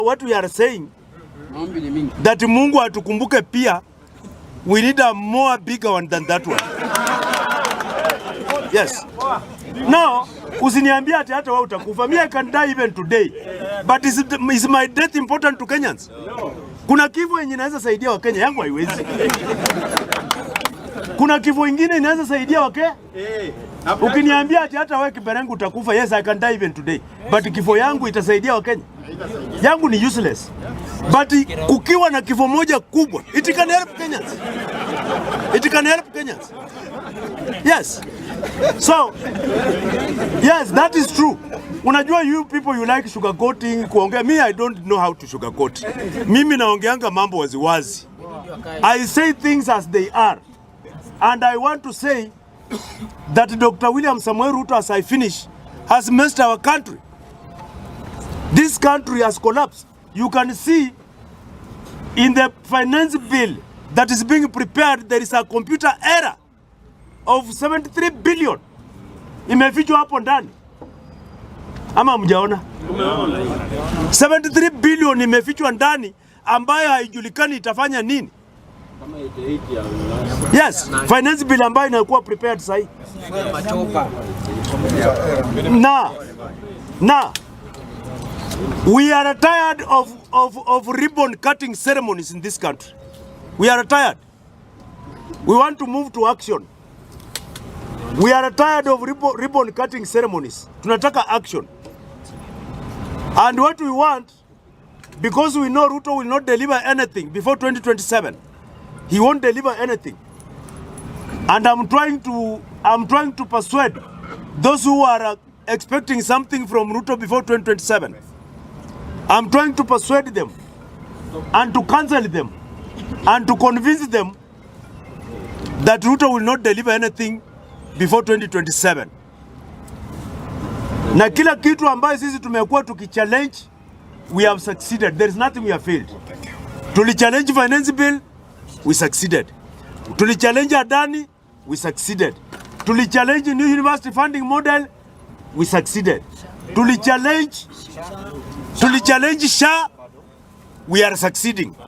What we are saying that Mungu atukumbuke pia, we need a more bigger one than that one. Yes. Now, usiniambie ati hata wewe utakufa. Me, I can die even today. But is my death important to Kenyans? Kuna kifo yenye inaweza saidia Wakenya, yangu haiwezi. Kuna kifo ingine inaweza saidia Wakenya. Ukiniambia ati hata wewe Kiberengu utakufa, yes, I can die even today. But kifo yangu itasaidia Wakenya? Yangu ni useless. But kukiwa na kifo moja kubwa, it can help Kenyans. It can help Kenyans. Yes. So, yes, that is true. Unajua, you people, you like sugarcoating, kuongea. Me, I don't know how to sugarcoat. Mimi naongeanga mambo waziwazi. I say things as they are. And I want to say that Dr. William Samoei Ruto, as I finish, has messed our country. This country has collapsed. You can see in the finance bill that is being prepared, there is a computer error of 73 billion imefichwa hapo ndani, ama mjaona? 73 billion imefichwa ndani ambayo haijulikani itafanya nini. Yes, finance bill ambayo inakuwa prepared sahi na we are tired of ribbon cutting ceremonies in this country. We are tired. We want to move to action. We are tired of ribbon cutting ceremonies. Tunataka action. And what we want, because we know Ruto will not deliver anything before 2027. He won't deliver anything. And I'm trying to persuade those who are expecting something from Ruto before 2027. I'm trying to persuade them and to counsel them and to convince them that Ruto will not deliver anything before 2027. Na kila kitu ambayo sisi tumekuwa tukichallenge, we have succeeded. There is nothing we have failed. Tuli challenge finance bill, we succeeded. Tuli challenge Adani, we succeeded. Tuli challenge new university funding model, we succeeded. Tuli challenge SHA, we are succeeding.